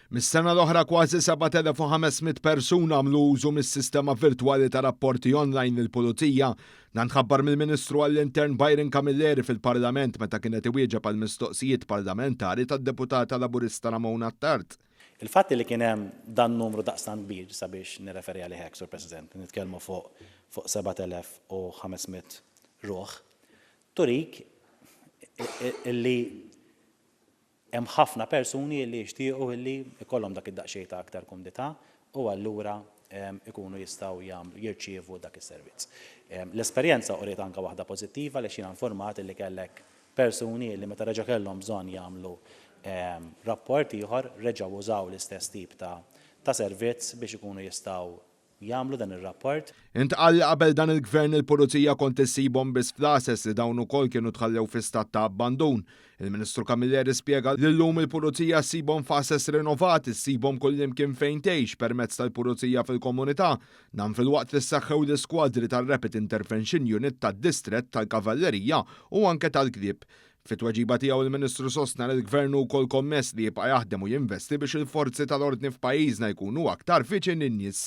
Mis-sena l-oħra kważi 7,500 persuna għamlu użu mis-sistema virtwali ta' rapporti online lill-Pulizija. Dan tħabbar mill-Ministru għall-Intern Byron Camilleri fil-Parlament meta kien qed iwieġeb għal mistoqsijiet parlamentari tad-Deputata Laburista Ramona Attard. Il-fatt li kien hemm dan numru daqstant kbir, sabiex nirreferi għalih hekk, Sur President, nitkellmu fuq fuq 7,500 ruħ, turik illi Hemm ħafna persuni li jixtiequ li jkollhom dak id-daqsxejn ta' aktar kumdità u allura ikunu jistgħu jagħmlu, jirċievu dak is-servizz. L-esperjenza uriet anke waħda pożittiva għaliex jiena infurmat li kellek persuni li meta reġa' kellhom bżonn jagħmlu rapport ieħor reġgħu użaw l-istess tip ta' ta' servizz biex ikunu jistgħu jagħmlu dan ir-rapport. Intqal li qabel dan il-Gvern il-Pulizija kont issibhom biss fl-għases li dawn ukoll kienu tħallew fi stat ta' abbandun. Il-Ministru Camilleri spjega li llum il-Pulizija ssibhom f'għases rinovati, ssibhom kullimkien fejn tgħix permezz tal-Pulizija fil-komunità. Dan filwaqt li ssaħħew l-iskwadri tar-Rapid Intervention Unit tad-Distrett, tal-Kavallerija u anke tal-Klieb. Fit-tweġiba tiegħu il-Ministru sostna li l-Gvern hu wkoll kommess li jibqa' jaħdem u jinvesti biex il-forzi tal-ordni f'pajjiżna jkunu aktar viċin in-nies.